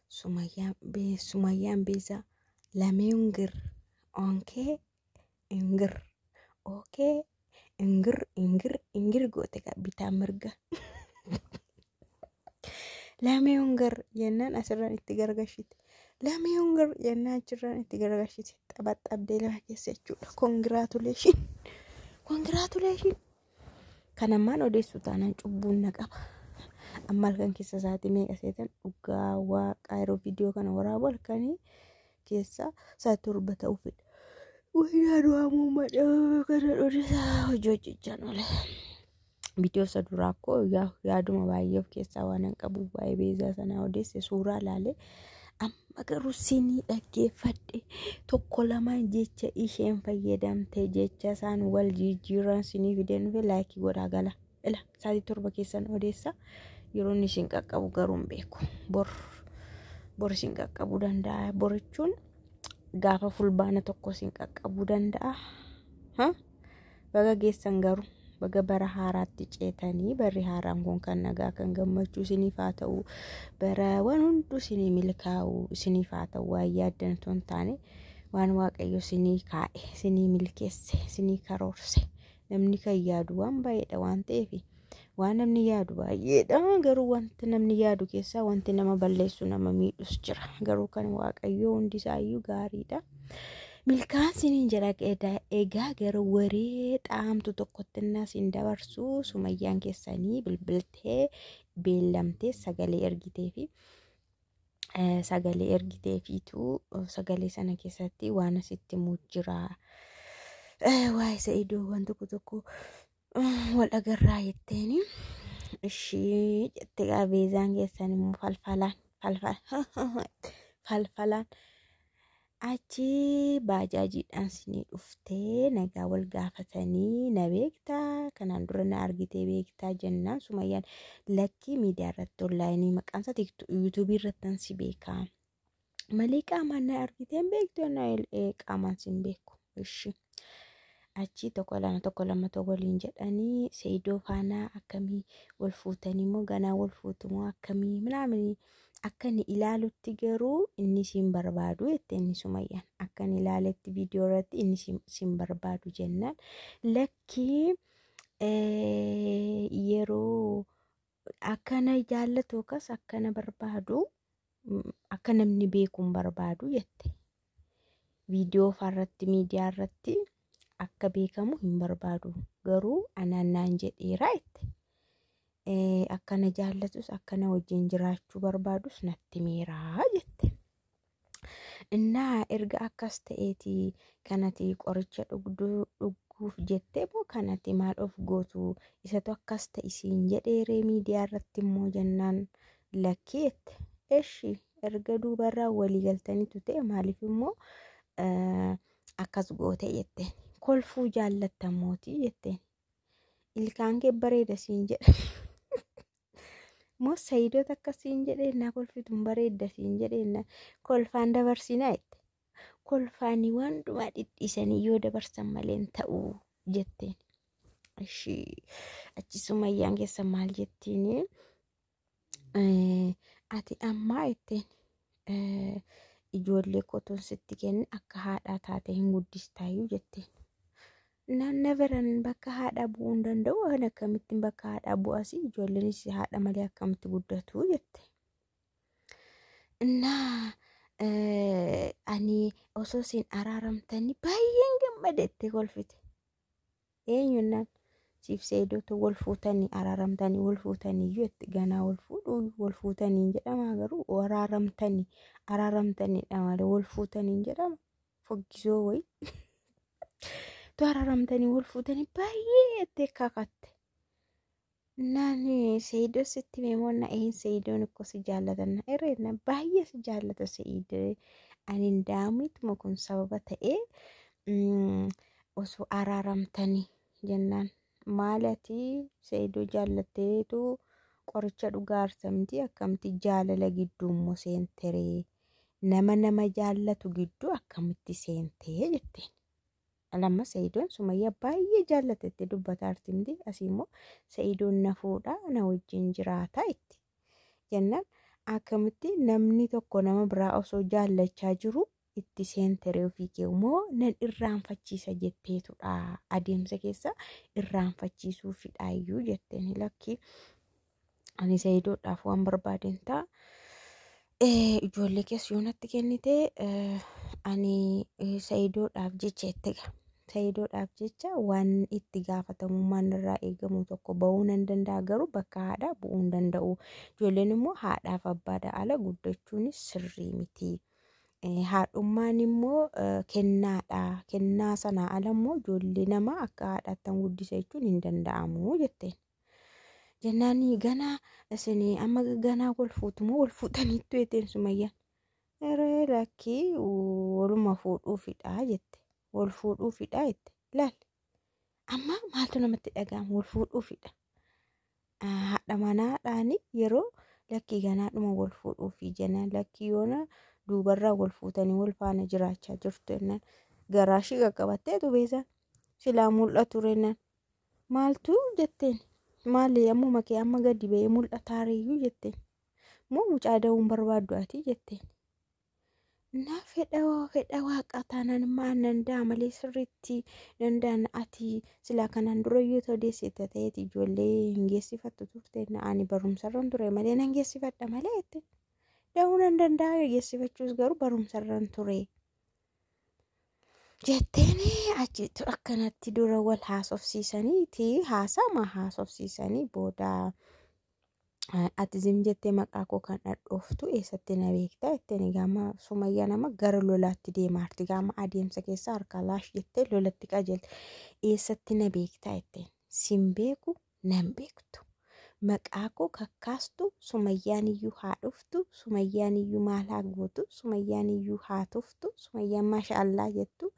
Sumayyaan Beezaa lameen gir onkee ingir okee ingir ingir ingir goote bitaa mirga. Lameen gir jennaan asirraan itti gargashite. Lameen gir jennaan achirraan itti gargashite. Xabaxabdee lafa keessa jechuudha. Congratulation. Congratulation. Kan ammaan odeessu taanaan cubbuun na qaba. Amma halkan keessa sa'aatii meeqa seetan? Dhugaa waaqaa, yeroo viidiyoo kana waraabu halkanii keessa sa'aatii 7 ta'uu fedha. Wayyaa du'amuu madhaa kana dhoodisaa hojii hojjechaan oole. Viidiyoo isa duraa koo yaaduma baay'ee of keessaa waan hin qabu, waa'ee Beezaa sanaa odeesse suuraa ilaalee. Amma garuu sinii dhaggeeffadhe, tokko lamaan jecha isheen fayyadamte, jecha isaan wal jijjiiran sinii fideen dhufe. Like godhaa gala. Ila sa'aatii 7 keessan odeessa, yeroo inni isin qaqqabu garuu hin beeku. Bor bor isin qaqqabuu danda'a. Borichuun gaafa fulbaana 1 isin qaqqabuu danda'a. Baga geessan garuu, baga bara haaraatti ceetanii. Barri haaraan kun kan nagaa, kan gammachuu isiniif haa ta'u. Bara waan hunduu isinii milkaa'u isiniif haa ta'u. Waan yaaddan otoo hin taane, waan Waaqayyo isinii kaa'e, isinii milkeesse, isinii karoorse. Namni kan yaadu waan baay'eedha waan ta'eef, waan namni yaadu baay'eedha, garuu wanti namni yaadu keessaa wanti nama balleessu, nama miidhus jira. Garuu kan Waaqayyo hundisaayyuu gaariidha. Milkaan siniin jedha. Egaa garuu waree xaamtu tokkotti innaa sin dabarsu, Sumayyaan keessanii bilbiltee beellamtee sagalee ergitee fi sagalee ergiteefiitu, sagalee sana keessatti waan asitti himuu jira. Waa'ee Sa'idoo waan tokko tokko wal agarraa jetteeni. Ishii jette gaa. Beezaan keessan immoo falfalaan falfalaan achi baajaajiidhaan sinii dhuftee nagaa wal gaafatanii, na beektaa, kanaan dura na argitee beektaa jennaan, Sumayyaan lakkii, miidiyaa irratti, online maqaan isaa YouTube irratti si beekaa malee qaamaan na argitee hin beektu, na qaamaan si hin beeku. Ishi achi tokko lama tokko lama tokko waliin jedhanii, Seydoo faanaa akkamii, wal fuutanii moo ganaa wal fuutu moo akkamii minaaminii, akka inni ilaalutti garuu inni siin barbaadu jette. Inni Sumayyaan akka inni ilaaletti viidiyoo irratti inni siin barbaadu jennaan, lakkii, yeroo akkana jaallatu yookaas akkana barbaadu akka namni beeku hin barbaadu jette. Viidiyoo irratti, miidiyaa irratti akka beekamu hin barbaadu, garuu anaan naan jedheera jette. Akkana jaallatus, akkana wajjin jiraachuu barbaadus natti meeraa jette. Innaa erga akkas ta'eeti kanati qoricha dhuguuf jettee moo kanati maal of gootu, isatu akkas ta'e siin jedheeree miidiyaa irratti immoo jennaan, lakkii jette. Eshi, erga duubarraa walii galtaniitu ta'e maaliif immoo akkas goote jetteen. Kolfuu jaallatta mootii jetteen. Ilkaan kee bareeda siin jedha. Moo Sayidoota akkas siin jedhee naa kolfitu bareedda siin jedhee kolfaan dabarsinaa jette. Kolfaanii waan hundumaa dhidhiisanii yoo dabarsan malee hin ta'u jetteen. Ishii achi Sumayyaan keessa maal jettiini? Ati ammaa jetteen, ijoollee kootuun sitti kenne akka haadhaa taate hin guddistaayyuu jetteen. Naanna biran bakka haadhaa bu'uu hin danda'u, kan akkamittiin bakka haadhaa bu'as, ijoolleenis haadha malee akkamitti guddatu jette. Innaa ani osoo isin araaramtanii baay'een gammade jettee kolfite. Eenyunnaan, siif Seedootu wal fuutanii araaramtanii wal fuutanii iyyuu itti ganaa wal fuudhuu, wal fuutanii jedhama, garuu araaramtanii araaramtaniidha malee wal fuutanii jedhama, foggisoo wayi. Tu araaramtanii wal fuutanii baay'ee jettee kakatte. Naan Seedoo sitti meemoonna een Seedoon ikkoo si jaallatan irreena baay'ee si jaallata Seedoo, ani daa'imtuma kun sababa ta'ee osoo araaramtanii jennaan, maalati Seedoo jaallatteetu qoricha dhugaa arsamti, akkamti jaalala gidduu immoo seenteree, nama nama jaallatu gidduu akkamitti seentee jetteen. Lamma Sa'idoon Sumayyaa baay'ee jaallatetti dubbata artimti, asii immoo Sa'idoon na fuudha, na wajjin jiraata itti jennaan, Akkamitti namni tokko nama biraa osoo jaallachaa jiru itti seenteree ofii kee immoo nan irraanfachiisa jetteetudha. Adeemsa keessa irraanfachiisuufidhaayyuu jetteen lakki. Ani Sayidoodhaaf waan barbaadeen ta'a. Ijoollee keessa yoo natti kennite ani Sayidoodhaaf jecha itti ga'a. Sayidoodhaaf jecha waan itti gaafatamummaan irraa eegamu tokko ba'uu nan danda'a garuu bakka haadhaa bu'uu hin danda'u. Ijoolleen immoo haadhaaf abbaadhaa ala guddachuunis sirrii miti. Haadhummaan immoo kennaadha. Kennaa sanaa ala immoo ijoollee namaa akka haadhaatti guddisa jechuun hin danda'amu jetteen. Jennaan ganaa isin amma ganaa wal fuutu moo wal fuutaniittu jetteen Sumayyaan. Eree lakkii waluma fuudhuufidha jette. Wal fuudhuufidha jette. Laal amma maaltu namatti dhaga'ama wal fuudhuufidha. Haadha manaadhaan yeroo lakkii ganaadhuma wal fuudhuufi jennaan lakkii yoona duubarraa wal fuutanii wal faana jiraachaa jirtu jennaan garaa ishii qaqqabatteetu beesan silaa mul'atu jennaan maaltu jetteen maali ammuma kee amma gadi ba'ee mul'ataareyyuu jetteen moo mucaa da'uun barbaaddu ati jetteen. Na fedha fedha waaqaa taanaan immoo nan da'a malee sirriitti nan da'a ati silaa kanaan dura yoo ta'u deessite ta'eeti ijoollee hin geessifattu turte ani barumsarran ture malee nan geessifadha malee jette. Da'uu nan danda'a geessifachuus garuu barumsarran ture. Jetteen achitti akkanatti dura wal haasofsiisaniiti haasama haasofsiisanii booda ati zim jettee maqaa koo kan dhadhooftu eessatti na beekta jetteen gaama Sumayyaa nama gara lolaatti deemaarti gaama adeemsa keessa harka laash jettee lolatti qajeelte eessatti na beekta jetteen sin beeku nan beektu maqaa koo kakkaastu Sumayyaan iyyuu haa dhuftu Sumayyaan iyyuu maal haa gootu Sumayyaan iyyuu haa tuftu Sumayyaan maasha jettu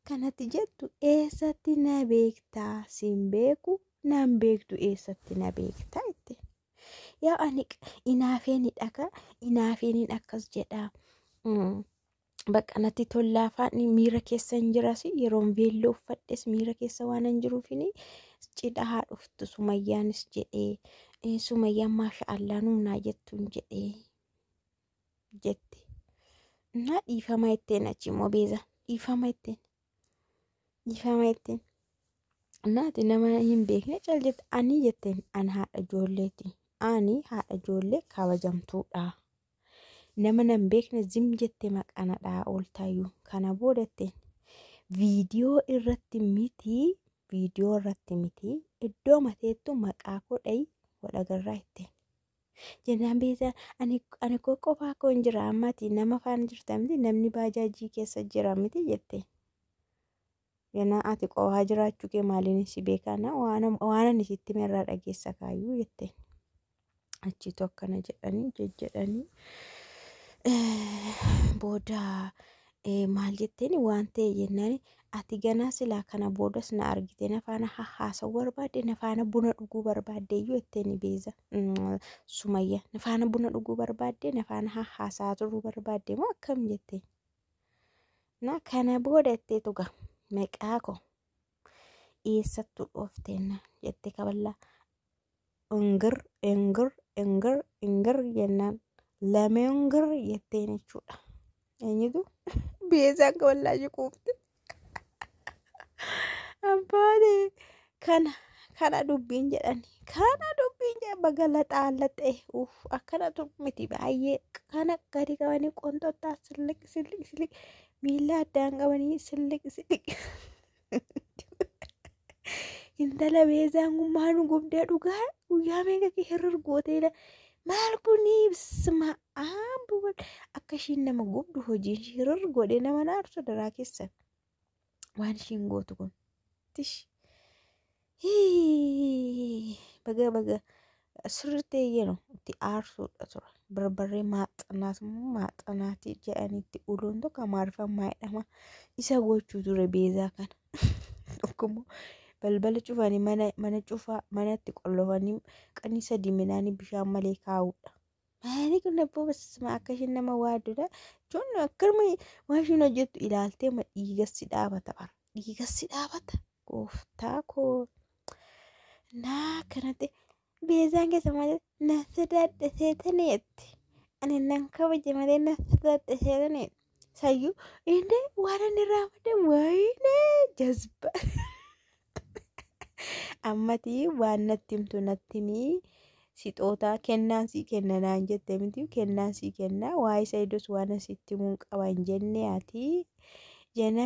kanatti jettu eessatti na beektaa sin beeku nan beektu eessatti na beektaa jette. Yaa ani inaafeen dhaka inaafeen akkas jedha. Bakka natti tollaafaan miira keessa hin jiras yeroon veelloo uffadhes miira keessa waan hin jiruufini cidha haa dhuftu Sumayyaanis jedhee Sumayyaan maasha allaa nuunaa jettuun jedhee jette. Na dhiifama itteen achi immoo beeza dhiifama itteen dhiifama itteen. Naati nama hin beekne cal jette ani jetteen an haadha ijoolleeti. Ani haadha ijoollee kabajamtuudha. Nama nan beekne zim jette maqaa na dha'aa ooltaayyuu. Kana booda jetteen viidiyoo irratti miti viidiyoo irratti miti iddoo mateettu maqaa koo dhayi wal agarraa jetteen. Jennaan beezaan ani koo qofaa koo hin jira ammati nama faana jirta miti namni baajaajii keessa jira miti jetteen. Jennaan ati qofaa jiraachuu kee maaliin si beekaa waan ani sitti irraa dhageessa kaayyuu jetteen. Achiitu akkana jedhanii jejjedhanii booda maal jetteen waan ta'e jennaan ati ganaa silaa kana boodas na argite na faana haasa'uu barbaadde na faana buna dhuguu barbaadde iyyuu jetteen beeza Sumayya na faana buna dhuguu barbaadde na faana haasaa turuu barbaadde moo akkam jetteen. Na kana booda jetteetu gaa maqaa koo eessattuu dhoofteenna jette kaballaa ingir ingir ingir ingir jennaan lameen gir jetteen jechuudha. Eenyutu beezaan kaballaa ishee quufte. Abbaate kana kana dubbiin jedhani kana dubbiin jedhan baga laxaa uff akkana miti baay'ee kana gadi qabanii qonxoxxaa silliq silliq silliq miila addaan qabanii silliq silliq. Intala beezaan kun maal nu gubdee dhugaa guyyaa meeqa kee hirrir gootee maal kuni bisma aambu akka ishiin nama gubdu hojiin ishii hirrir godhee nama naarsu daraa keessan waan ishiin gootu kun tish baga baga sirriitti eeyyanu itti aarsuudha tura barbarree maaxanaas maaxanaati jedhanitti uluun tokko amaariffaan maa jedhama isa gochuu ture beezaa kana tokkommoo balbala cufanii mana cufaa manatti qollofanii qanii sadii midhaanii bishaan malee kaa'uudha. Maali kun abboo basma akka isheen nama waaddudha. Jechuun akkanuma waan isheen hojjettu ilaaltee ma dhiigassi dhaabata bara. Dhiigassi dhaabata. Gooftaa koo. Naa akkanatti beezaan keessa maal na sodaadha seetaneetti. Ani nan kabaje malee na sodaadhe seerane. Sayyuu indee waan inni irraa wayinee jazba. Ammati waan natti himtu natti himii, sixootaa kennaan sii kenna naan jette miti, kennaan sii kenna, waa'ee Sayidos waan asitti himuun qaba hin jenne ati jena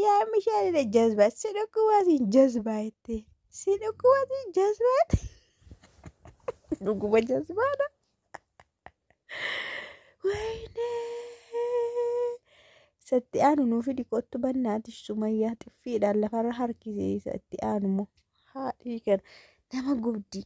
yaa mishaan jazba si dhukkubaa siin jazbaa jette, si dhukkubaa siin jazbaa, dhuguma jazbaadha. Wayinee isatti aanu nuu fidi kottu bannaati. Sumayyaa xiffiidhaan lafarra harkisee isatti aanu moo haadhii kana nama gubdi.